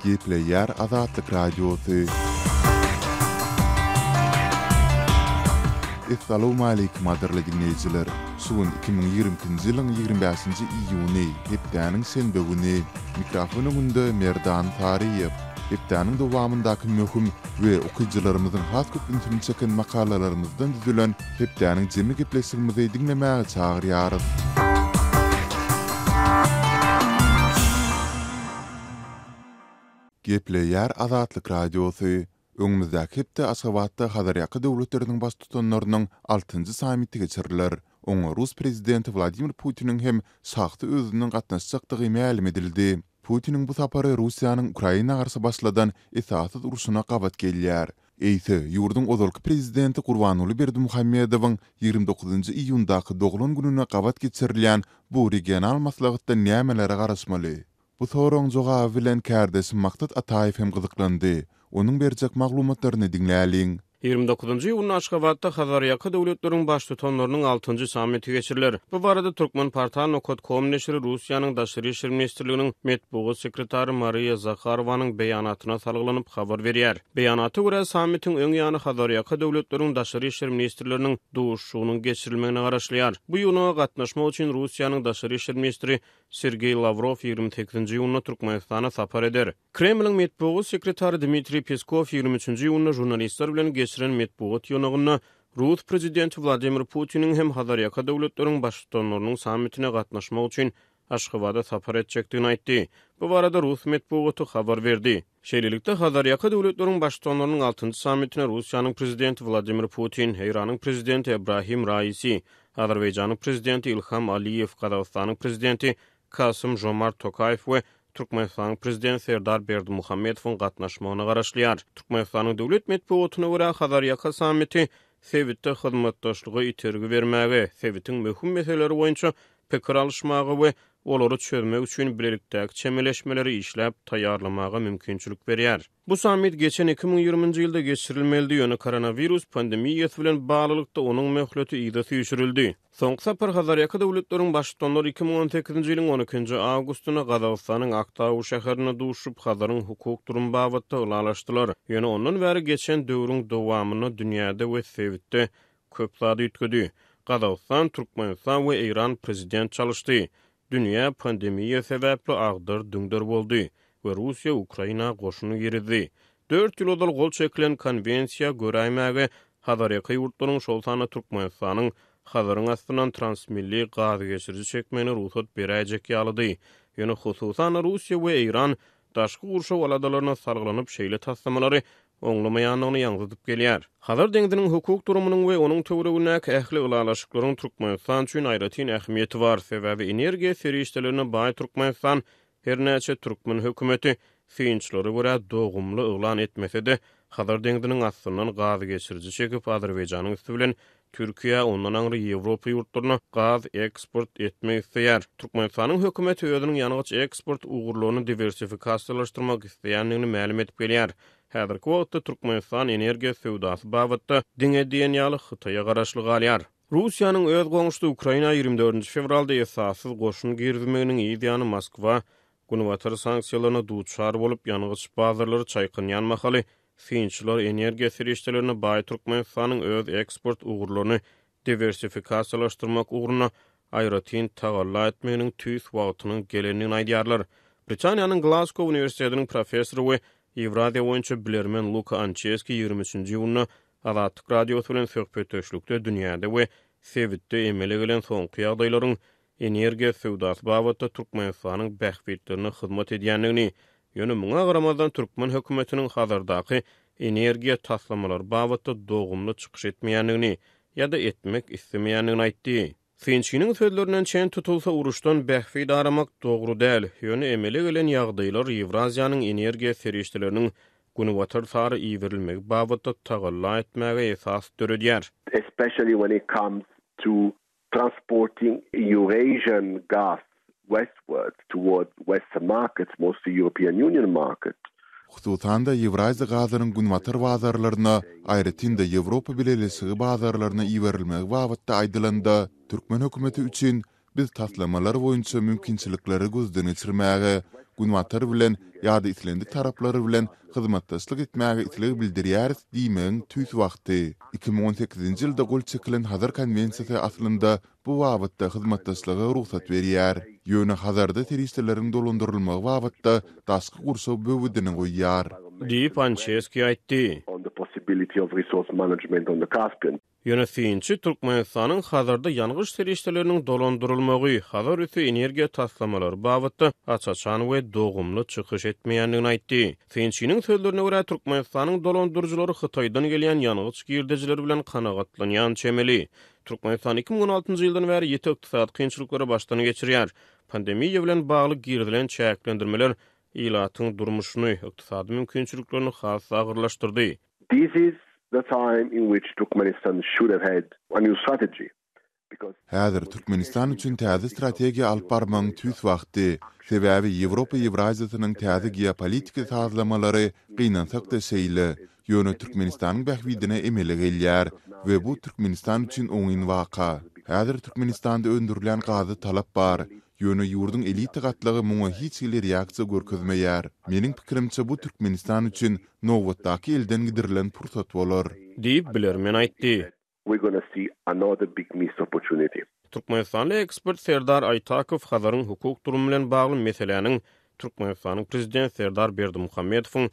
Gepleýär Azatlyk Radiosy. Essalawmaleýkim gadyrly diňleýjiler! Şu gün 2022-nji ýylyň 25-nji iýuny, hepdäniň şenbe güni. Mikrofon öňünde Merdan Saryýew. Hepdäniň dowamyndaky möhüm we okyjylarymyzyň has köp ünsüni çeken makalalarymyzdan düzülen hepdäniň jemi gepleşigimizi diňlemäge çagyrýarys. Gepleýär Azatlyk Radiosy, Öňümizdäki hepde Aşgabatda Hazarýaka döwletleriniň baştutanlarynyň altynjy sammiti geçiriler. Oňa rus prezidenti Wladimir Putiniň hem şahsy özüniň gatnaşjakdygy mälim edildi. Putiniň bu sapary Russiýanyň Ukraina garşy başladan esassyz urşuna gabat gelýär. Eýse, ýurduň ozalky prezidenti Gurbanguly Berdimuhamedowyň 29 iýundaky doglan gününe gabat geçirilýän bu regional maslahatdan nämelere garaşmaly? Bu soragyň jogaby bilen kärdeşim Maksat Ataýew hem gyzyklandy. Onuň berjek maglumatlaryny diňläliň. 29-njy iýunda Aşgabatda Hazarýaka döwletleriň Baştutanlarynyň altynjy sammiti geçiriler. Bu barada Turkmenportal nokat kom neşiri Russiýanyň Daşary işler ministrliginiň metbugat sekretary Mariýa Zaharowanyň beýanatyna salgylanyp habar berýär. Beýanata görä, sammitiň öň ýany Hazarýaka döwletleriň daşary işler ministrleriniň duşuşygynyň geçirilmegine garaşylýar. Bu ýygnaga gatnaşmak üçin Russiýanyň daşary işler ministri Sergeý Lawrow 28-nji iýunda Türkmenistana sapar eder. Kremliň metbugat sekretary Dmitriý Peskow 23-nji iýunda žurnalistler bilen geçiren metbugat ýygnagynda rus prezidenti Wladimir Putiniň hem Hazarýaka döwletleriň Baştutanlarynyň sammitine gatnaşmak üçin Aşgabada sapar etjekdigini aýtdy. Bu barada rus metbugaty habar berdi. Şeýlelikde, Hazarýaka döwletleriň Baştutanlarynyň altynjy sammitine Russiýanyň Prezidenti Wladimir Putin, Eýranyň Prezidenti Ebrahim Raisi, Azerbaýjanyň Prezidenti Ilham Aliýew, Gazagystanyň Prezidenti Kasym-Žomart Tokaýew we Türkmenistanyň Prezidenti Serdar Berdimuhamedowyň gatnaşmagyna garaşylýar. Türkmenistanyň döwlet metbugatyna görä, Hazarýaka sammiti sebitde hyzmatdaşlyga itergi bermäge, sebitiň möhüm meseleleri boýunça pikir alyşmaga we olary çözmek üçin bilelikdäki çemeleşmeleri işläp taýýarlamaga mümkinçilik berýär. Bu sammit geçen 2020-nji ýylda geçirilmelidi, ýöne koronawirus pandemiýasy bilen baglylykda onuň möhleti yza süýşürildi. Soňky sapar Hazarýaka döwletleriň Baştutanlary 2018-nji ýylyň on ikinji awgustynda Gazagystanyň Aktau şäherinde duşuşyp, Hazaryň hukuk durumy babatda ylalaşdylar. Ýöne ondan bäri geçen döwrüň dowamynda dünýäde we sebitde Köp zat üýtgedi. Gazagystan, Türkmenistan we Eýran prezident çalyşdy. Dünýä pandemiýa sebäpli agdar-düňder boldy we Russiýa Ukraina goşun girizdi. Dört ýyl ozal gol çekilen konwensiýa göräýmäge Hazarýaka ýurtlaryň, şol sanda Türkmenistanyň Hazaryň astyndan transmilli gazgeçiriji çekmegine rugsat beräýjek ýalydy. Ýöne hususan-da Russiýa we Eýran daşky gurşaw aladalaryna salgylanyp şeýle taslamalary oňlamaýandygyny ýaňzydyp gelýär. Hazar deňziniň hukuk durumynyň we onuň töweregindäki ähli ylalaşyklaryň Türkmenistan üçin aýratyn ähmiýeti bar, sebäbi energiýa serişdelerine baý Türkmenistan her näçe türkmen hökümeti synçylara görä dogumly yglan etmese-de, Hazar deňziniň astyndan gazgeçiriji çekip Azerbaýjanyň üsti bilen Türkiýä, ondan aňry Ýewropa ýurtlaryna gaz eksport etmek isleýär. Türkmenistanyň hökümeti özüniň ýangyç eksport ugurlaryny diwersifikasiýalaşdyrmak isleýändigini mälim edip gelýär. Häzirki wagtda Türkmenistan energiýa söwdasy babatda diňe diýen ýaly Hytaýa garaşly galýar. Russiýanyň öz goňşusy Ukraina 24-nji fewralda esassyz goşun girizmeginiň yz ýany Moskwa Günbatar sanksiýalaryna duçar bolup, ýangyç bazarlary çaýkanýan mahaly, synçylar energiýa serişdelerine baý Türkmenistanyň öz eksport ugurlaryny diwersifikasiýalaşdyrmak ugrunda aýratyn tagalla etmeginiň tüýs wagtynyň gelendigini aýdýarlar. Britaniýanyň Glazgo uniwersitetiniň professory we Ýewraziýa boýunça bilermen Luka Ançeski 23-nji iýunda Azatlyk Radiosy bilen söhbetdeşlikde dünýäde we sebitde emele gelen soňky ýagdaýlaryň energiýa söwdasy babatda Türkmenistanyň bähbitlerine hyzmat edýändigini, ýöne muňa garamazdan türkmen hökümetiniň Hazardaky energiýa taslamalary babatda dogumly çykyş etmeýändigini ýa-da etmek islemeýändigini aýtdy. Synçynyň sözlerinden çen tutulsa, uruşdan bähbit aramak dogry däl, ýöne emele gelen ýagdaýlar Ýewraziýanyň energiýa serişdeleriniň Günbatar sary iberilmegi babatda tagalla etmäge esas döredýär. Especially when it comes to transporting Eurasian gas westwards toward western markets, mostly European Union market. Hususan-da, Ýewraziýa gazynyň günbatar bazarlaryna, aýratyn-da, Ýewropa Bileleşigi bazarlaryna iberilmegi babatda aýdylanda, türkmen hökümeti üçin. Biz taslamalar boýunça mümkinçilikleri gözden geçirmäge, Günbatar bilen ýa-da islendik taraplar bilen hyzmatdaşlyk etmäge isleg bildirýäris diýmegiň tüýs wagty. 2018-nji ýylda gol çekilen Hazar konwensiýasy aslynda bu babatda hyzmatdaşlyga rugsat berýär. Ýöne Hazarda serişdeleriň dolandyrylmagy babatda daşky gurşaw böwedini goýýar. Diýip, Ançeski aýtdy. Ýöne synçy Türkmenistanyň Hazarda ýangyç serişdeleriniň dolandyrylmagy, Hazar üsti energiýa taslamalary babatda aç-açan we dogumly çykyş etmeýändigini aýtdy. Synçynyň sözlerine görä, Türkmenistanyň dolandyryjylary Hytaýdan gelýän ýangyç girdejileri bilen kanagatlanýan çemeli. Türkmenistan 2016-njy ýyldan bäri ýiti ykdysady kynçylyklary başdan geçirýär. Pandemiýa bilen bagly girizilen çäklendirmeler ilatyň durmuşyny, ykdysady mümkinçiliklerini has-da agyrlaşdyrdy. This is the time in which Turkmenistan should have had a new strategy because. Häzir Türkmenistan üçin täze strategiýa alyp barmagyň tüýs wagty. Sebäbi Ýewropa Ýewraziýasynyň täze geopolitiki sazlamalary gynansak-da şeýle, ýöne Türkmenistanyň bähbidine emele gelýär we bu Türkmenistan üçin oňyn waka. Häzir Türkmenistanda öndürilýän gaza talap bar, Ýöne ýurduň elita gatlagy muňa hiç hili reaksiýa görkezmeýär. Meniň pikirimçe bu Türkmenistan üçin nobatdaky elden gidirilen pursat bolar. Diýip, bilermen aýtdy. Türkmenistanly ekspert Serdar Aýtakow Hazaryň hukuk durumy bilen bagly meseläniň Türkmenistanyň Prezidenti Serdar Berdimuhamedowyň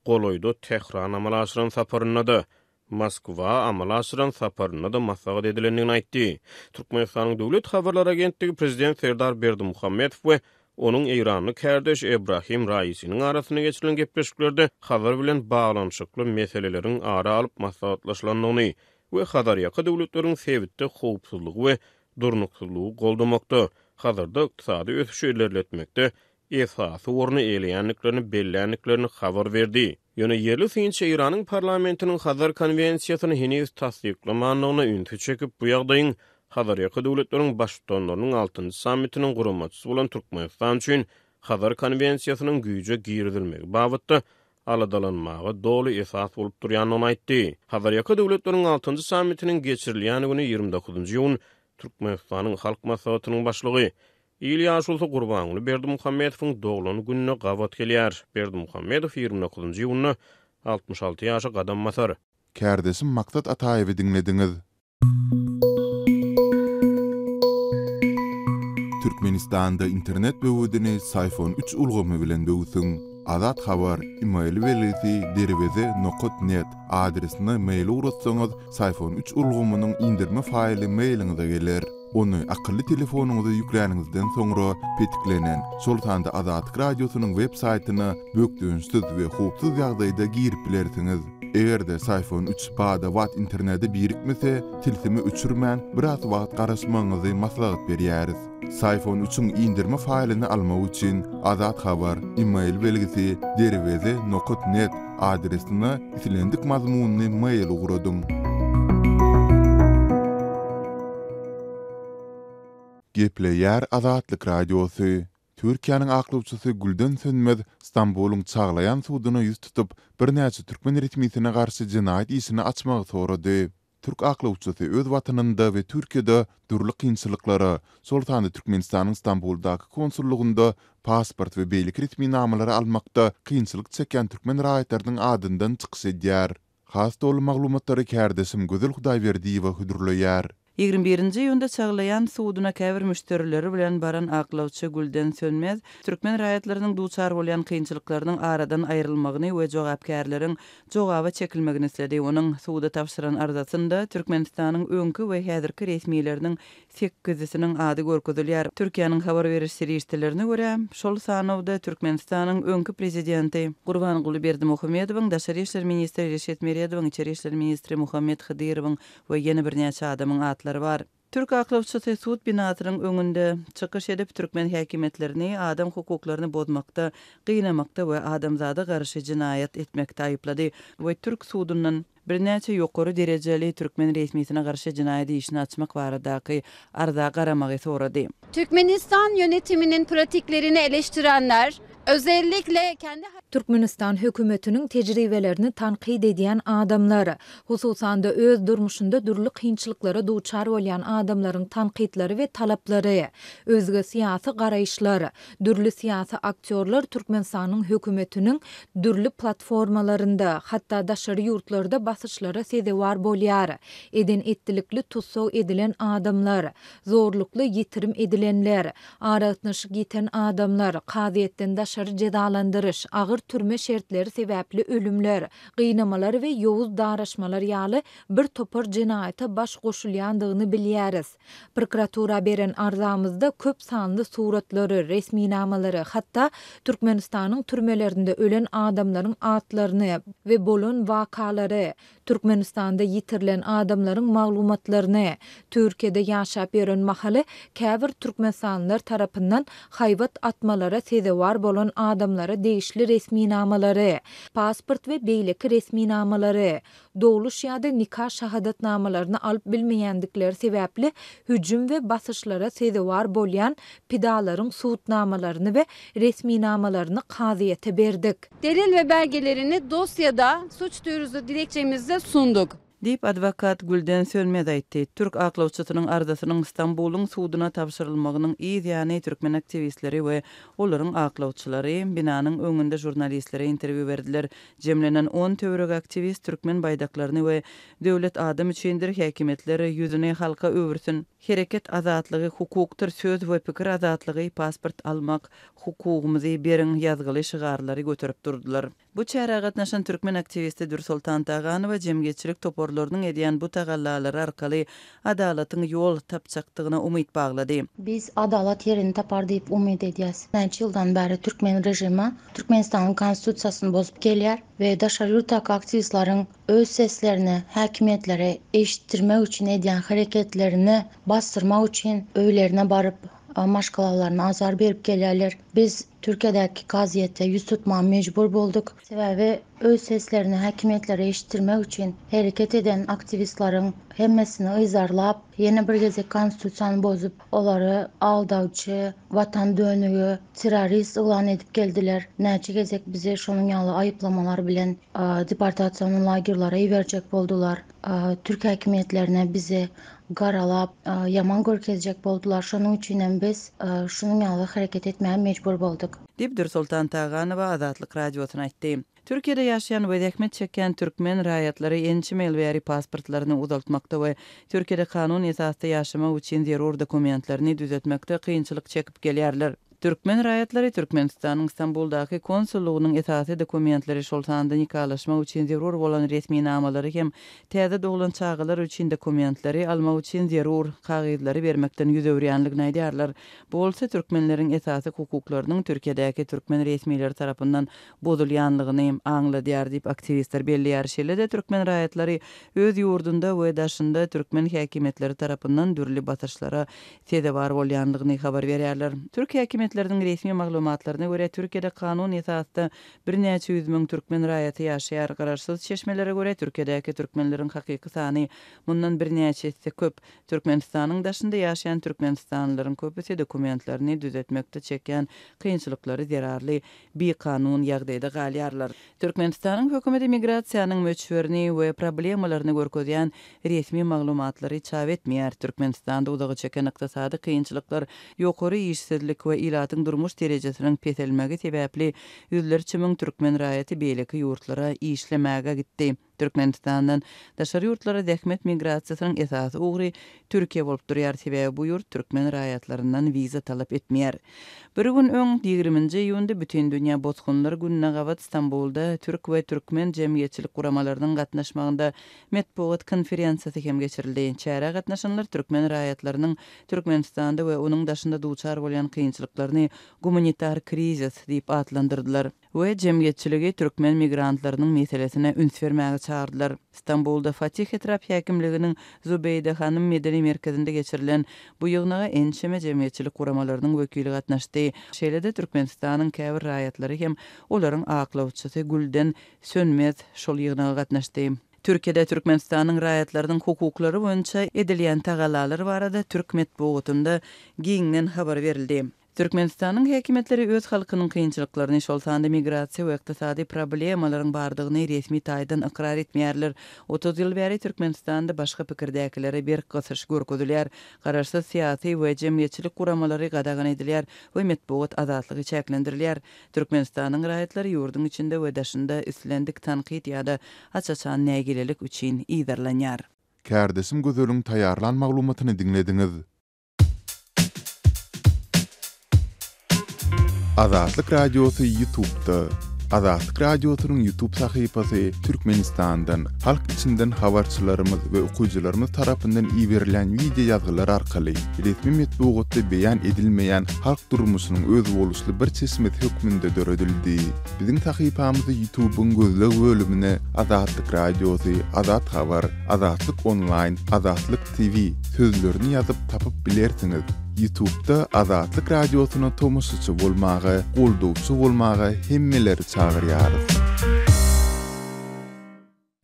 golaýda Tährana amala aşyran saparynda-da, Moskwa amala aşyran saparynda-da maslahat edilendigini aýtdy. Türkmenistanyň döwlet habarlar agentligi prezident Serdar Berdimuhamedow we onuň eýranly kärdeşi Ebrahim Raisiniň arasynda geçirilen gepleşiklerde Hazar bilen baglanyşykly meseleleriň ara alyp maslahatlaşylandygyny we Hazarýaka döwletleriň sebitde howpsuzlygy we durnuksyzlygy goldamakda, Hazarda ykdysady ösüşi ilerletmekde esasy orny eýeleýändiklerini belländiklerini habar berdi. Ýöne ýerli synçy Eýranyň parlamentiniň Hazar konwensiýasyny heniz tassyklamandygyna ünsi çekip, bu ýagdaýyň Hazarýaka döwletleriň Baştutanlarynyň altynjy sammitiniň guramaçysy bolan Türkmenistan üçin Hazar konwensiýasynyň güýje girizilmegi babatda aladalanmaga doly esas bolup durýandygyny aýtdy. Hazarýaka döwletleriň altynjy sammitiniň geçirilýän güni 29 iýun Türkmenistanyň Halk Maslahatynyň Başlygy, Il ýaşulusy Gurbanguly Berdimuhamedowyň doglan gününe gabat gelýär. Berdimuhamedow 29 iýunda 66 ýaşa gadam basar. Kärdeşim Maksat Ataýewi diňlediňiz. Türkmenistanda internet böwedini Syfon üç ulgamy bilen böwsüň. Azat Habar, email belgisi derweze nokat net adresine mail ugratsaňyz Syfon üç ulgamynyň indirme faýly mailiňize geler. Ony akylly telefonyňyza ýükläniňizden soňra petiklenen, şol sanda Azatlyk Radiosynyň web saýtyna bökdençsiz we howpsuz ýagdaýda girip bilersiňiz. Eger-de Syfon üç bada-bat internete birikmese, tilsimi öçürmän, biraz wagt garaşmagyňyzy maslahat berýäris. Syfon üçiň indirme faýlyny almak üçin Azat Habar, email belgisi, derweze nokat net adresine islendik mazmunly mail ugradyň. Gepleýär Azatlyk Radiosy, Türkiýäniň aklawçysy Gülden Sönmez Stambulyň Çaglaýan suduna ýüz tutup, birnäçe türkmen resmisine garşy jenaýat işini açmagy sorady. Türk aklawçysy öz watanynda we Türkiýede dürli kynçylyklara, şol sanda Türkmenistanyň Stambuldaky konsullygynda pasport we beýleki resminamalary almakda kynçylyk çekýän türkmen raýatlarynyň adyndan çykyş edýär. Has doly maglumatlary kärdeşim Gözel Hudaýberdiýewa hödürleýär. 21-nji iýunda Çaglaýan suduna käbir müşderileri bilen baran aklawçy Gülden Sönmez türkmen raýatlarynyň duçar bolýan kynçylyklarynyň aradan aýrylmagyny we jogapkärleriň jogaba çekilmegini isledi. Onuň suda tabşyran arzasynda Türkmenistanyň öňki we häzirki resmileriniň sekizisiniň ady görkezilýär. Türkiýäniň habar beriş serişdelerine görä, şol sanawda Türkmenistanyň öňki prezidenti Gurbanguly Berdimuhamedowyň, daşary işler ministri Reşit Meredowyň, içeri işler ministri Muhammet Hydyrowyň we ýene birnäçe adamyň atlary bar. Türk aklawçysy sud binasynyň öňünde çykyş edip, türkmen häkimiýetlerini adam hukuklaryny bozmakda, gynamakda we adamzada garşy jenaýat etmekde aýyplady we türk sudundan birnäçe ýokary derejeli türkmen resmisine garşy jenaýat işini açmak baradaky arza garamagy sorady. Türkmenistan yönetiminin pratiklerini eleştirenler, özellikle kendi. Türkmenistan hökümetiniň tejribelerini tankyt edýän adamlar, hususan-da öz durmuşynda dürli kynçylyklara duçar bolýan adamlaryň tankytlary we talaplary, özge syýasy garaýyşlar, dürli syýasy aktýorlar Türkmenistanyň hökümetiniň dürli platformalarynda, hatda daşary ýurtlarda basyşlara sezewar bolýar, eden-etdilikli tussag edilen adamlar, zorlukly ýitirim edilenler, Aragatnaşyk ýiten adamlar, kazyýetden daşary jezalandyryş, agyr türme şertleri sebäpli ölümler, gynamalar we ýowuz daraşmalar ýaly bir topar jenaýata baş goşulýandygyny bilýäris. Prokuratura beren arzamyzda köp sanly suratlary, resminamalary, hatda Türkmenistanyň türmelerinde ölen adamlaryň atlaryny we bolan wakalary, Türkmenistanda ýitirilen adamlaryň maglumatlaryny, Türkiýede ýaşap ýören mahaly käbir türkmenistanlylar tarapyndan haýbat atmalara sezewar bolan adamlara degişli resminamalary, pasport we beýleki resminamalary, dogluş ýa-da nika şahadatnamalaryny alyp bilmeýändikleri sebäpli hüjüm we basyşlara sezewar bolýan pidalaryň subutnamalaryny we resminamalaryny kazyýete berdik. Delil we belgelerini dosyada suç duyurusu dilekçemizde sunduk. Diýip, adwokat Gülden Sönmez aýtdy. Türk aklawçysynyň arzasynyň Stambulyň suduna tabşyrylmagynyň yz ýany türkmen aktiwistleri we olaryň aklawçylary binanyň öňünde žurnalistlere interwýu berdiler. Jemlenen on töweregi aktiwist türkmen baýdaklaryny we Döwlet adam üçindir, häkimiýetler ýüzüni halka öwürsin, Hereket azatlygy hukukdyr, söz we pikir azatlygy, pasport almak hukugymyzy beriň ýazgyly şygarlary göterip durdular. Bu çärä gatnaşan türkmen aktiwisti Dürsoltan Taganowa jemgyýetçilik toparlarynyň edýän bu tagallalary arkaly adalatyň ýol tapjakdygyna umyt baglady. Biz adalat ýerini tapar diýip umyt edýäs. Näçe ýyldan bäri türkmen režimi Türkmenistanyň Konstitusiýasyny bozup gelýär we daşary ýurtdaky aktiwistleriň öz seslerini häkimiýetlere eşitdirmek üçin edýän hereketlerini basdyrmak üçin öýlerine baryp, maşgalalaryna azar berip gelýärler. Biz Türkiýedäki kazyýete ýüz tutmaga mejbur bolduk. Sebäbi öz seslerini häkimiýetlere eşitdirmek üçin hereket eden aktiwistleriň hemmesini yzarlap, ýene bir gezek konstitusiýany bozup, olary aldawçy, watan dönügi, terrorist yglan edip geldiler. Näçe gezek bizi şonuň ýaly aýyplamalar bilen deportasion lagerlere iberjek boldular. Türk häkimiýetlerine bizi garalap, ýaman görkezjek boldular. Şonuň üçin hem biz şunuň ýaly hereket etmäge mejbur bolduk. Diýip, Dürsoltan Taganowa Azatlyk Radiosyna aýtdy. Türkiýede ýaşaýan we zähmet çekýän türkmen raýatlary ençeme ýyl bäri pasportlaryny uzaltmakda we Türkiýede kanun esasda ýaşamak üçin zerur dokumentlerini düzetmekde kynçylyk çekip gelýärler. Türkmen raýatlary Türkmenistanyň Stambuldaky konsullygynyň esasy dokumentleri, şol sanda nikalaşmak üçin zerur bolan resminamalary hem täze doglan çagalar üçin dokumentleri almak üçin zerur kagyzlary bermekden ýüz öwürýänligini aýdýarlar. Bu bolsa türkmenleriň esasy hukuklarynyň Türkiýedäki türkmen resmileri tarapyndan bozulýanlygyny aňladýar diýip, aktiwistler belleýär. Şeýle-de türkmen raýatlary öz ýurdunda we daşynda türkmen häkimiýetleri tarapyndan dürli basyşlara sezewar bolýanlygyny habar berýärler. Türk häkimiýetleriniň resmi maglumatlaryna görä, Türkiýede kanun esasda birnäçe ýüz müň türkmen raýaty ýaşaýar. Garaşsyz çeşmelere görä, Türkiýedäki türkmenleriň hakyky sany mundan birnäçe esse köp. Türkmenistanyň daşynda ýaşaýan türkmenistanlylaryň köpüsi dokumentlerini düzetmekde çekýän kynçylyklary zerarly bikanun ýagdaýda galýarlar. Türkmenistanyň hökümeti migrasiýanyň möçberini we problemalaryny görkezýän resmi maglumatlary çap etmeýär. Türkmenistanda uzaga çeken ykdysady kynçylyklar, ýokary işsizlik we ilatyň durmuş derejesiniň peselmegi sebäpli ýüzlerçe müň türkmen raýaty beýleki ýurtlara işlemäge gitdi. Türkmenistandan daşary ýurtlara zähmet migrasiýasynyň esasy ugry Türkiýe bolup durýar, sebäbi bu ýurt türkmen raýatlaryndan wiza talap etmeýär. Bir gün öň, ýigriminji iýunda Bütindünýä bosgunlar gününe gabat Stambulda türk we türkmen jemgyýetçilik guramalarynyň gatnaşmagynda metbugat konferensiýasy hem geçirildi. Çärä gatnaşanlar türkmen raýatlarynyň Türkmenistanda we onuň daşynda duçar bolýan kynçylyklaryny gumanitar krizis diýip atlandyrdylar. We jemgyýetçiligi türkmen migrantlarynyň meselesine üns bermäge çagyrdylar. Stambulda Fatih etrap häkimliginiň Zubeýde hanym medeni merkezinde geçirilen bu ýygnaga ençeme jemgyýetçilik guramalarynyň wekili gatnaşdy. Şeýle-de Türkmenistanyň käbir raýatlary hem olaryň aklawçysy Gülden Sönmez şol ýygnaga gatnaşdy. Türkiýede Türkmenistanyň raýatlarynyň hukuklary boýunça edilýän tagallalar barada türk metbugatynda giňden habar berildi. Türkmenistanyň häkimiýetleri öz halkynyň kynçylyklaryny, şol sanda migrasiýa we ykdysady problemalaryň bardygyny resmi taýdan ykrar etmeýärler. 30 ýyl bäri Türkmenistanda başga pikirdäkilere berk gysyş görkezilýär, garaşsyz syýasy we jemgyýetçilik guramalary gadagan edilýär we metbugat azatlygy çäklendirilýär. Türkmenistanyň raýatlary ýurduň içinde we daşynda islendik tankyt ýa-da aç-açan nägilelik üçin yzarlanýar. Kärdeşim Gözeliň taýýarlan maglumatyny diňlediňiz. Azatlyk Radiosy Ýutubda. Azatlyk Radiosynyň Ýutub sahypasy Türkmenistandan, halk içinden habarçylarymyz we okyjylarymyz tarapyndan iberilýän wideo ýazgylar arkaly resmi metbugatda beýan edilmeýän halk durmuşynyň özboluşly bir çeşmesi hökmünde döredildi. Biziň sahypamyzy Ýutubyň gözleg bölümine Azatlyk Radiosy, Azat Habar, Azatlyk Onlaýn, Azatlyk TV sözlerini ýazyp tapyp bilersiňiz. Ýutubda Azatlyk Radiosyna tomaşaçy bolmaga, goldawçy bolmaga hemmeleri çagyrýarys.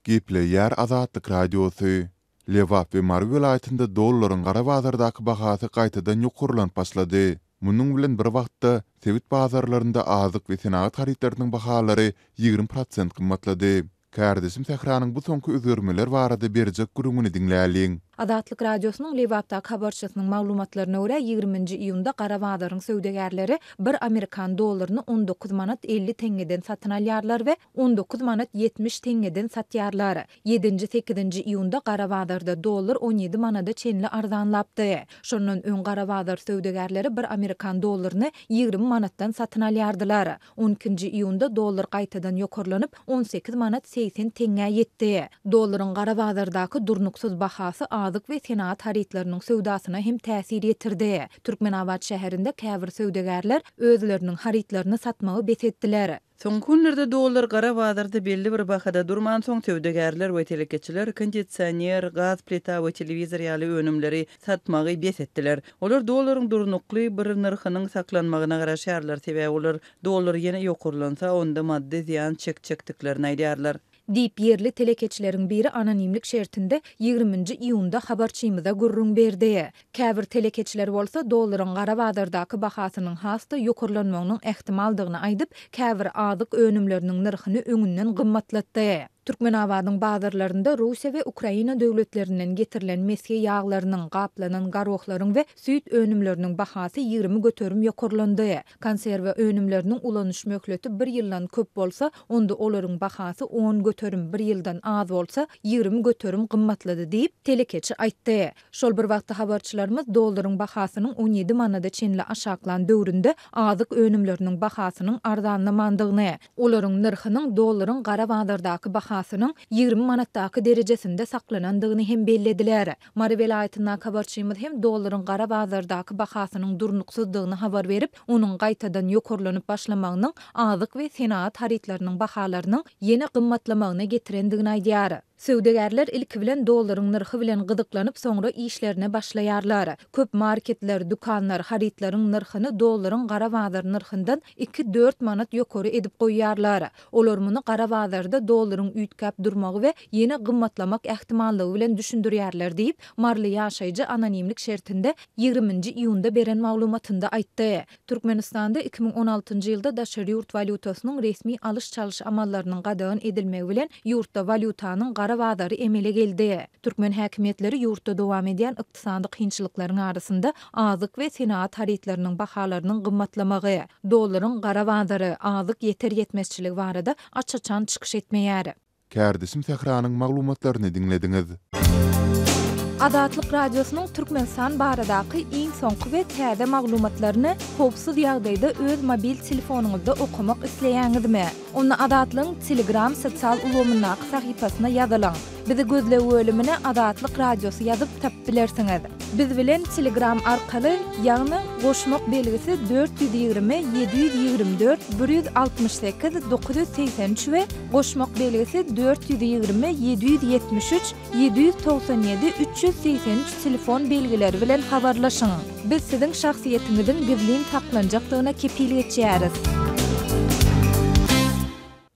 Gepleýär Azatlyk Radiosy. Lebap we Mary welaýatynda dollaryň gara bazardaky bahasy gaýtadan ýokarlanyp başlady. Munuň bilen bir wagtda, sebit bazarlarynda azyk we senagat harytlarynyň bahalary 20 prosent gymmatlady. Kärdeşim Sähranyň bu soňky özgermeler barada berjek gürrüňini diňläliň. Azatlyk Radiosynyň Lebapdaky habarçysynyň maglumatlaryna görä, ýigriminji iýunda gara bazaryň söwdagärleri bir amerikan dollaryny on dokuz manat 50 teňňeden satyn alýarlar we on dokuz manat 70 teňňeden satýarlar. Ýedinji, sekizinji iýunda gara bazarda dollar on ýedi manada çenli arzanlapdy. Şondan öň gara bazar söwdagärleri bir amerikan dollaryny 20 manatdan satyn alýardylar. On ikinji iýunda dollar gaýtadan ýokarlanyp, on sekiz manat 80 teňňä ýetdi. Dollaryň gara bazardaky durnuksyz bahasy azyk we senagat harytlarynyň söwdasyna hem täsir ýetirdi. Türkmenabat şäherinde käbir söwdagärler özleriniň harytlaryny satmagy bes etdiler. Soňky günlerde dollar gara bazarda belli bir bahada durmansoň, söwdagärler we telekeçiler kondisioner, gaz plita we telewizor ýaly önümleri satmagy bes etdiler. Olar dollaryň durnukly bir nyrhynyň saklanmagyna garaşýarlar, sebäbi olar dollar ýene ýokarlansa, onda maddy zyýan çekjekdiklerini aýdýarlar. Diýip, ýerli telekeçileriň biri anonimlik şertinde ýigriminji iýunda habarçymyza gürrüň berdi. Käbir telekeçiler bolsa dollaryň gara bazardaky bahasynyň has-da ýokarlanmagynyň ähtimaldygyny aýdyp, käbir azyk önümleriniň nyrhyny öňünden gymmatlatdy. Türkmenabadyň bazarlarynda Russiýa we Ukraina döwletlerinden getirilen mesge ýaglarynyň, gaplanan garohlaryň we süýt önümleriniň bahasy 20% ýokarlandy. Konserwa önümleriniň ulanyş möhleti bir ýyldan köp bolsa, onda olaryň bahasy 10%, bir ýyldan az bolsa, 20% gymmatlady diýip, telekeçi aýtdy. Şol bir wagtda habarçylarymyz dollaryň bahasynyň on ýedi manada çenli aşaklan döwründe azyk önümleriniň bahasynyň arzanlamandygyny, olaryň nyrhynyň dollaryň gara bazardaky bahasynyň 20 manatdaky derejesinde saklanandygyny hem bellediler. Mary welaýatyndaky habarçymyz hem dollaryň gara bazardaky bahasynyň durnuksyzdygyny habar berip, onuň gaýtadan ýokarlanyp başlamagynyň azyk we senagat harytlarynyň bahalarynyň ýene gymmatlamagyna getirendigini aýdýar. Söwdagärler ilki bilen dollaryň nyrhy bilen gyzyklanyp, soňra işlerine başlaýarlar. Köp marketler, dükanlar harytlaryň nyrhyny dollaryň gara bazar nyrhyndan iki-dört manat ýokary edip goýýarlar. Olar muny gara bazarda dollaryň üýtgäp durmagy we ýene gymmatlamak ähtimallygy bilen düşündirýärler diýip, maryly ýaşaýjy anonimlik şertinde ýigriminji iýunda beren maglumatynda aýtdy. Türkmenistanda 2016-njy ýylda daşary ýurt walýutasynyň resmi alyş-çalyş amallarynyň gadagan edilmegi bilen ýurtda walýutanyň gara bazary emele geldi. Türkmen häkimiýetleri ýurtda dowam edýän ykdysady kynçylyklaryň arasynda azyk we senagat harytlarynyň bahalarynyň gymmatlamagy, dollaryň gara bazary, azyk ýeter-ýetmezçiligi barada aç-açan çykyş etmeýär. Kärdeşim Sähranyň maglumatlaryny diňlediňiz. Azatlyk Radiosynyň Türkmenistan baradaky iň soňky we täze maglumatlaryny howpsuz ýagdaýda öz mobil telefonyňyzda okamak isleýäňizmi? Onda Azatlygyň Telegram sosial ulgamyndaky sahypasyna ýazylyň. Bizi gözleg bölümine Azatlyk Radiosy ýazyp tapyp bilersiňiz. Biz bilen Telegram arkaly, ýagny goşmak belgisi 420 724 168 983 we goşmak belgisi 420 773 797 383 telefon belgileri bilen habarlaşyň. Biz siziň şahsyýetiňiziň gizlin saklanjakdygyna kepil geçýäris.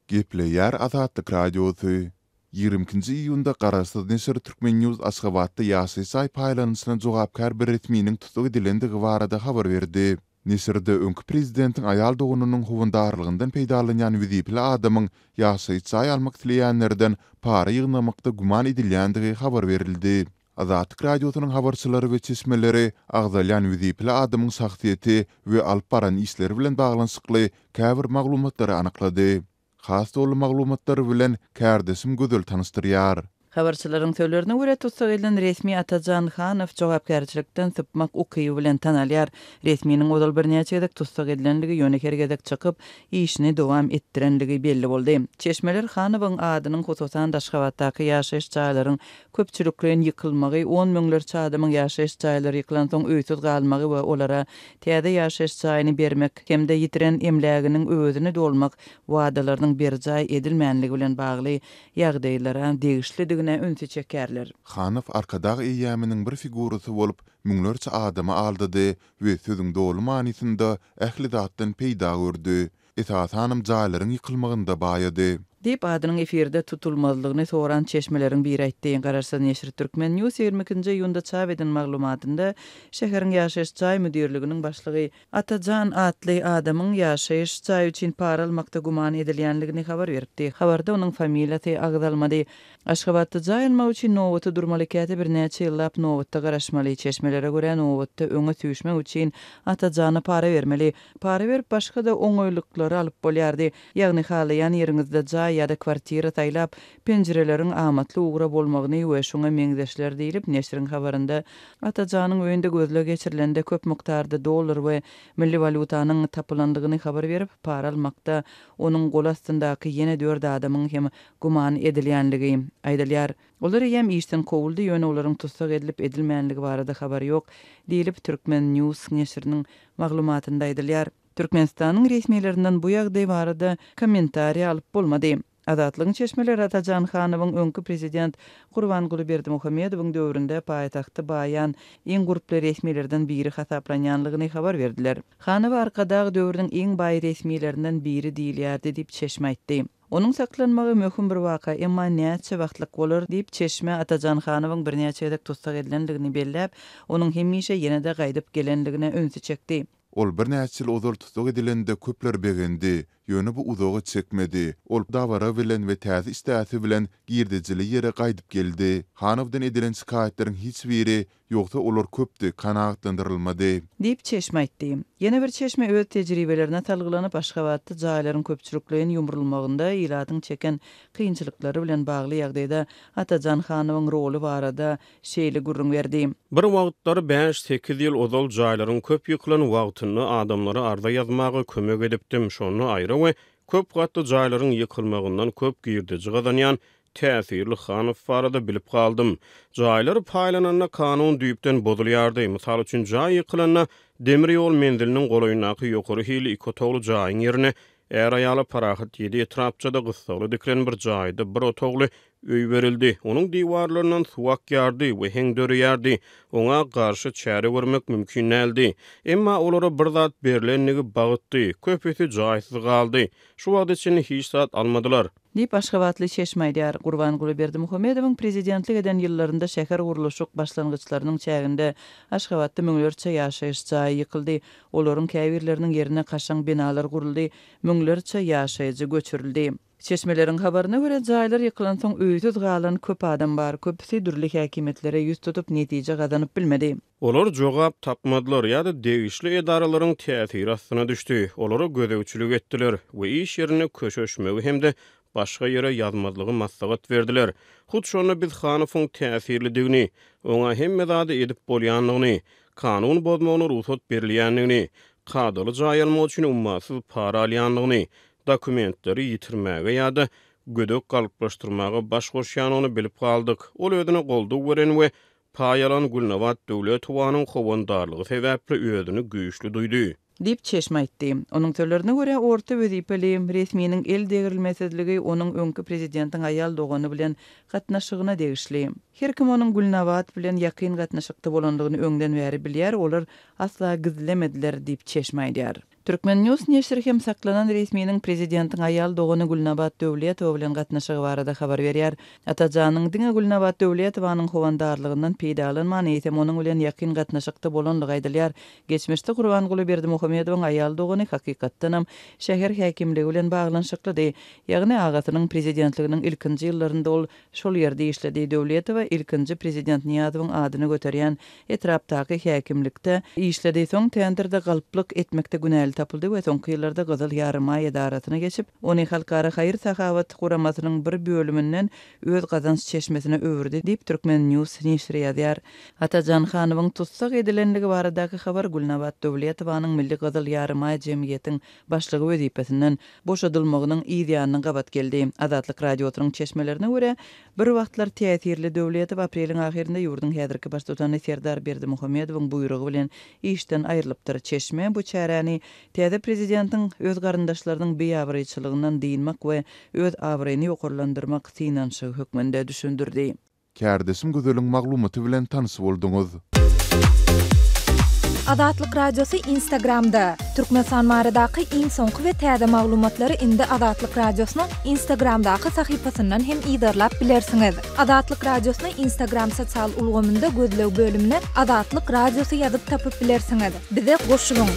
Gepleýär Azatlyk Radiosy. 22-nji iýunda garaşsyz neşir Turkmen. News Aşgabatda ýaşaýyş jaý paýlanyşyna jogapkär bir resminiň tussag edilendigi barada habar berdi. Neşirde öňki prezidentiň aýal doganynyň howandarlygyndan peýdalanýan wezipeli adamyň ýaşaýyş jaý almak isleýänlerden para ýygnamakda güman edilýändigi habar berildi. Azatlyk Radiosynyň habarçylary we çeşmeleri agzalýan wezipeli adamyň şahsyýeti we alyp baran işleri bilen baglanyşykly käbir maglumatlary anyklady. Has doly maglumatlar bilen kärdeşim Gözel tanyşdyrýar. Habarçylaryň sözlerine görä, tussag edilen resmi Atajan Hanow jogapkärçilikden sypmak ukyby bilen tanalýar. Resminiň ozal birnäçe gezek tussag edilenligi, ýöne her gezek çykyp, işini dowam etdirenligi belli boldy. Çeşmeler Hanowyň adynyň hususan-da Aşgabatdaky ýaşaýyş jaýlaryň köpçülikleýin ýykylmagy, on müňlerçe adamyň ýaşaýyş jaýlary ýykylansoň öýsüz galmagy we olara täze ýaşaýyş jaýyny bermek hem-de ýitiren emläginiň öwezini dolmak wadalarynyň berjaý edilmänligi bilen bagly ýagdaýlara degişlidigine ünsi çekýärler. Hanow Arkadag eýýamynyň bir figurasy bolup, müňlerçe adamy aldady we sözüň doly manysynda ähli zatdan peýda gördi. Esasanam jaýlaryň ýykylmagynda baýady. Diýip, adynyň efirde tutulmazlygyny soran çeşmeleriň biri aýtdy. Garaşsyz neşiri Turkmen. News 22 nji iýunda çap eden maglumatynda şäheriň ýaşaýyş jaý müdirliginiň başlygy Atajan atly adamyň ýaşaýyş jaýy üçin para almakda güman edilýänligini habar beripdi. Habarda onuň familiýasy agzalmady. Aşgabatda jaý almak üçin nobata durmaly, käte birnäçe ýyllap nobatda garaşmaly. Çeşmelere görä, nobatda öňe süýşmek üçin Atajana para bermeli. Para berip başga-da oňaýlyklary alyp bolýardy. Ýagny halaýan ýeriňizde jaý ýa-da kwartira saýlap, penjireleriň amatly ugra bolmagyny we şuňa meňzeşler diýlip, neşiriň habarynda Atajanyň öýünde gözleg geçirilende köp mukdarda dollar we milli walýutanyň tapylandygyny habar berip, para almakda onuň goly astyndaky ýene dört adamyň hem güman edilýänligi aýdylýar. Olar eýýäm işden kowuldy, ýöne olaryň tussag edilip-edilmänligi barada habar ýok, diýlip, Turkmen. News neşiriniň maglumatynda aýdylýar. Türkmenistanyň resmilerinden bu ýagdaý barada kommentariý alyp bolmady. Azatlygyň çeşmeleri Atajan Hanowyň öňki prezident Gurbanguly Berdimuhamedowyň döwründe paýtagtda baýan iň gurply resmilerden biri hasaplanýanlygyny habar berdiler. Hanowa Arkadag döwrüniň iň baý resmilerinden biri diýilýärdi diýip, çeşme aýtdy. Onuň saklanmagy möhüm bir waka, emma näçe wagtlyk bolar, diýip, çeşme Atajan Hanowyň birnäçe gezek tussag edilendigini belläp, onuň hemişe ýene-de gaýdyp gelendigine ünsi çekdi. Ol birnäçe ýyl ozal tussag edilende köpler begendi, ýöne bu uzaga çekmedi. Ol dabara bilen we täze işdäsi bilen girdejili ýere gaýdyp geldi. Hanowdan edilen şikaýatlaryň hiç biri Ýogsa olar köpdi, kanagatlandyrylmady. Diýip, çeşme aýtdy. Ýene bir çeşme öz tejribelerine salgylanyp, Aşgabatda jaýlaryň köpçülikleýin ýumrulmagynda ilatyň çeken kynçylyklary bilen bagly ýagdaýda Atajan Hanowyň roly barada şeýle gürrüň berdi. Bir wagtlar, bäş-sekiz ýyl ozal jaýlaryň köp ýykylan wagtynda adamlara arza ýazmaga kömek edipdim. Şonda aýra we köp gatly jaýlaryň ýykylmagyndan köp girdeji gazanýan Täsirli Hanow barada bilip galdym. Jaýlar paýlananda kanun düýpden bozulýardy. Mysal üçin, jaý ýykylanda, demir ýol menziliniň golaýyndaky ýokary hilli iki otagly jaýyň ýerine är-aýala parahat ýedi etrapçada gyssagly dikilen bir jaýda bir otagly öý berildi. Onuň diwarlaryndan suw akýardy we heň döreýärdi. Oňa garşy çäre görmek mümkin däldi. Emma olara bir zat berlendigi bagtdy. Köpüsi jaýsyz galdy. Şu wagta çenli hiç zat almadylar. Diýip, aşgabatly çeşme aýdýar. Gurbanguly Berdimuhamedowyň prezidentlik eden ýyllarynda şähergurluşyk başlangyçlarynyň çäginde Aşgabatda müňlerçe ýaşaýyş jaýy ýykyldy, olaryň käbirleriniň ýerine kaşaň binalar guruldy, müňlerçe ýaşaýjy göçürildi. Çeşmeleriň habaryna görä, jaýlar ýykylansoň öýsüz galan köp adam bar, köpüsi dürli häkimiýetlere ýüz tutup, netije gazanyp bilmedi. Olar jogap tapmadylar ýa-da degişli edaralaryň täsiri astyna düşdi, olara gözegçilik etdiler we iş ýerinde köşeşmegi hem-de başga ýere ýazmazlygy maslahat berdiler. Hut şonda biz Hanowyň täsirlidigini, oňa hemme zady edip bolýandygyny, kanun bozmagyna rugsat berilýändigini, kadaly jaý almak üçin ummasyz para alýandygyny, dokumentleri ýitirmäge ýa-da gödek galplaşdyrmaga baş goşýandygyny bilip galdyk. Ol özüne goldaw beren we Paý alan Gülnabat Döwletowanyň howandarlygy sebäpli özüni güýçli duýdy. Diýip, çeşme aýtdy. Onuň sözlerine görä, orta wezipeli resminiň el degrilmesizligi onuň öňki prezidentiň aýal dogany bilen gatnaşygyna degişli. Her kim onuň Gülnabat bilen ýakyn gatnaşykda bolandygyny öňden bäri bilýär, olar asla gizlemediler, diýip, çeşme aýdýar. Turkmen. News neşiri hem saklanan resminiň prezidentiň aýal dogany Gülnabat Döwletowa bilen gatnaşygy barada habar berýär. Atajanyň diňe Gülnabat Döwletowanyň howandarlygyndan peýdalanman, eýsem onuň bilen ýakyn gatnaşykda bolandygy aýdylýar. Geçmişde Gurbanguly Berdimuhamedowyň aýal dogany hakykatdanam şäher häkimligi bilen baglanyşyklydy. Ýagny agasynyň prezidentliginiň ilkinji ýyllarynda ol şol ýerde işledi. Döwletowa ilkinji prezident Nyýazowyň adyny göterýän etrapdaky häkimlikde işledi, soň tenderde galplyk etmekde günäli tapyldy we soňky ýyllarda Gyzyl Ýarymaý edarasyna geçip, ony halkara haýyr-sahawat guramasynyň bir bölüminden öz gazanç çeşmesine öwürdi diýip, Turkmen. News neşiri ýazýar. Atajan Hanowyň tussag edilenligi baradaky habar Gülnabat Döwletowanyň Milli Gyzyl Ýarymaý jemgyýetiň başlygy wezipesinden boşadylmagynyň yz ýanyna gabat geldi. Azatlyk Radiosynyň çeşmelerine görä, Bir wagtlar täsirli Döwletow apreliň ahyrynda ýurduň häzirki baştutany Serdar Berdimuhamedowyň buýrugy bilen işden aýrylypdyr. Çeşme bu çäräni täze prezidentiň öz garyndaşlarynyň biabraýçylygyndan dynmak we öz abraýyny ýokarlandyrmak synanyşygy hökmünde düşündirdi. Kärdeşim Gözeliň maglumaty bilen tanyş bolduňyz. Azatlyk Radiosy Instagramda, Türkmenistan baradaky iň soňky we täze maglumatlary indi Azatlyk Radiosynyň Instagramdaky sahypasyndan hem yzarlap bilersiňiz. Azatlyk Radiosyny Instagram sosial ulgamynda gözleg bölümine Azatlyk Radiosy ýazyp tapyp bilersiňiz. Bize goşulyň!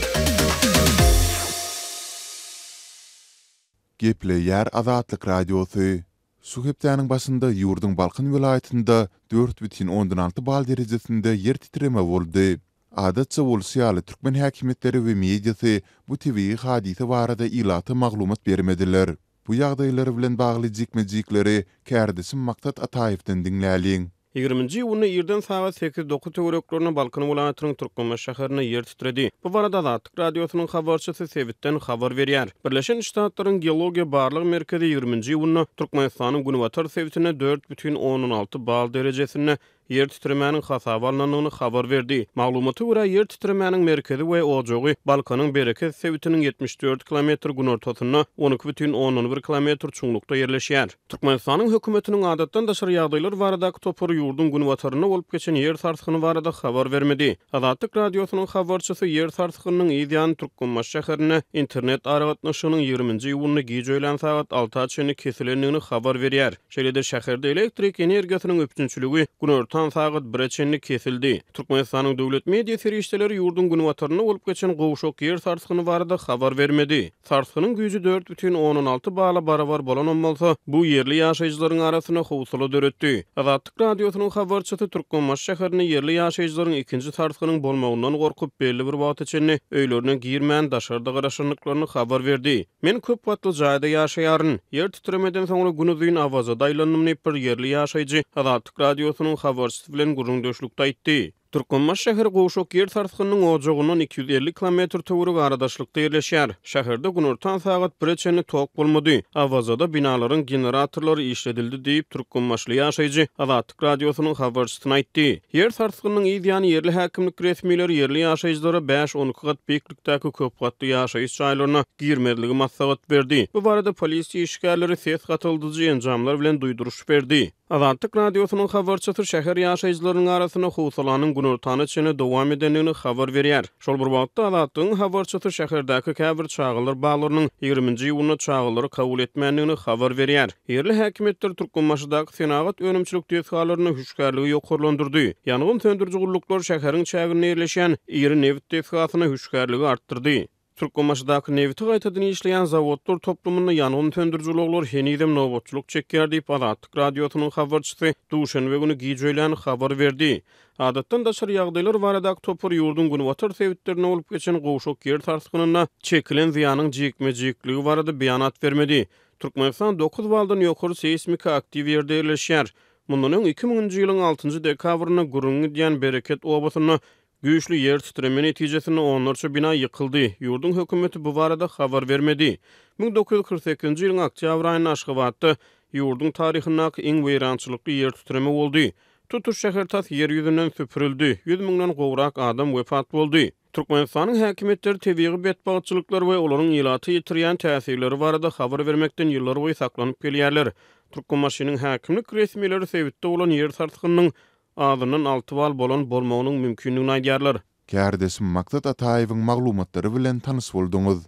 Gepleýär Azatlyk Radiosy. Şu hepdäniň başynda ýurduň Balkan welaýatynda 4,6 bal derejesinde ýer titreme boldy. Adatça bolşy ýaly, türkmen häkimiýetleri we mediasy bu tebigy hadysa barada ilata maglumat bermediler. Bu ýagdaýlar bilen bagly jikme-jikleri kärdeşim Maksat Ataýewden diňläliň. Ýigriminji iýunda irden sagat sekiz-dokuz töwereklerinde Balkan welaýatynyň Türkmenbaşy şäherinde ýer titredi. Bu barada Azatlyk Radiosynyň habarçysy sebitden habar berýär. Birleşen Ştatlaryň Geologiýa barlag merkezi ýigriminji iýunda Türkmenistanyň günbatar sebitinde 4,6 bal derejesinde ýer titremäniň hasaba alnandygyny habar berdi. Maglumata görä, ýer titremäniň merkezi we ojagy Balkanyň Bereket sebitiniň 74 kilometr günortasynda, 12,1 kilometr çuňlukda ýerleşýär. Türkmenistanyň hökümetiniň adatdan daşary ýagdaýlar baradaky topary ýurduň günbatarynda bolup geçen ýer sarsgyny barada habar bermedi. Azatlyk Radiosynyň habarçysy ýer sarsgynynyň yz ýany Türkmenbaşy şäherinde internet aragatnaşygynyň ýigriminji iýunda giç öýlän sagat alta çenli kesilendigini habar berýär. Şeýle-de şäherde elektrik energiýasynyň üpjünçiligi günortan sagat bire çenli kesildi. Türkmenistanyň döwlet media serişdeleri ýurduň günbatarynda bolup geçen gowşak ýer sarsgyny barada habar bermedi. Sarsgynyň güýji 4,6 bala barabar bolanam bolsa, bu ýerli ýaşaýjylaryň arasynda howsala döretdi. Azatlyk Radiosynyň habarçysy Türkmenbaşy şäherinde ýerli ýaşaýjylaryň ikinji sarsgynyň bolmagyndan gorkup, belli bir wagta çenli öýlerine girmän, daşarda garaşandyklaryny habar berdi. Men köp gatly jaýda ýaşaýaryn. Ýer titremeden soňra günuzyn Awazada aýlandym diýip, bir ýerli ýaşaýjy Azatlyk Radiosynyň habarçysy bilen gürrüňdeşlikde aýtdy. Türkmenbaşy şäheri gowşak ýer sarsgynynyň ojagyndan 250 kilometr töweregi aradaşlykda ýerleşýär. Şäherde günortan sagat bire çenli tok bolmady. Awazada binalaryň generatorlary işledildi diýip, türkmenbaşyly ýaşaýjy Azatlyk Radiosynyň habarçysyna aýtdy. Ýer sarsgynynyň yz ýany ýerli häkimlik resmileri ýerli ýaşaýjylara bäş-on iki gat beýiklikdäki köp gatly ýaşaýyş jaýlaryna girmezligi maslahat berdi. Bu barada polisiýa işgärleri ses gataldyjy enjamlar bilen duýduryş berdi. Azatlyk Radiosynyň habarçysy şäher ýaşaýjylarynyň arasynda howsalanyň günortana çenli dowam edendigini habar berýär. Şol bir wagtda, Azatlygyň habarçysy şäherdäki käbir çagalar baglarynyň ýigriminji iýunda çagalary kabul etmändigini habar berýär. Ýerli häkimiýetler Türkmenbaşydaky senagat önümçilik desgalarynda hüşgärligi ýokarlandyrdy. Ýangyn söndüriji gulluklar şäheriň çäginde ýerleşýän iri nebit desgasynda hüşgärligi artdyrdy. Türkmenbaşydaky nebiti gaýtadan işleýän zawodlar toplumynda ýangyn söndüriji ulaglar henizem nobatçylyk çekýär diýip, Azatlyk Radiosynyň habarçysy duşenbe güni giç öýlän habar berdi. Adatdan daşary ýagdaýlar baradaky topar ýurduň günbatar sebitlerinde bolup geçen gowşak ýer sarsgynynda çekilen zyýanyň jikme-jikligi barada beýanat bermedi. Türkmenistan dokuz baldan ýokary seýsmiki aktiw ýerde ýerleşýär. Mundan öň, iki müňünji ýylyň altynjy dekabrynda gürrüňi gidýän Bereket obasynda Güýçli ýer titreme netijesinde onlarça bina ýykyldy. Ýurduň hökümeti bu barada habar bermedi. 1948-nji ýylyň oktýabr aýynda Aşgabatda ýurduň taryhyndaky iň weýrançylykly ýer titreme boldy. Tutuş şäher tas ýer ýüzünden süpürildi, ýüz müňden gowrak adam wepat boldy. Türkmenistanyň häkimiýetleri tebigy betbagtçylyklar we olaryň ilata ýetirýän täsirleri barada habar bermekden ýyllarboýy saklanyp gelýärler. Türkmenbaşynyň häkimlik resmileri sebitde bolan ýer sarsgynynyň azyndan alty bal bolan bolmagynyň mümkindigini aýdýarlar. Kärdeşim Maksat Ataýewiň maglumatlary bilen tanyş bolduňyz.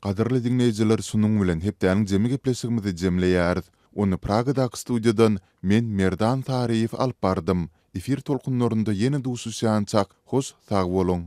Gadyrly diňleýjiler şunuň bilen hepdäniň jemi gepleşigimizi jemleýäris. Ony Pragadaky studiýadan men Merdan Taryýew alyp bardym. Efir tolkunlarynda ýene duşuşýançak hoş sag boluň!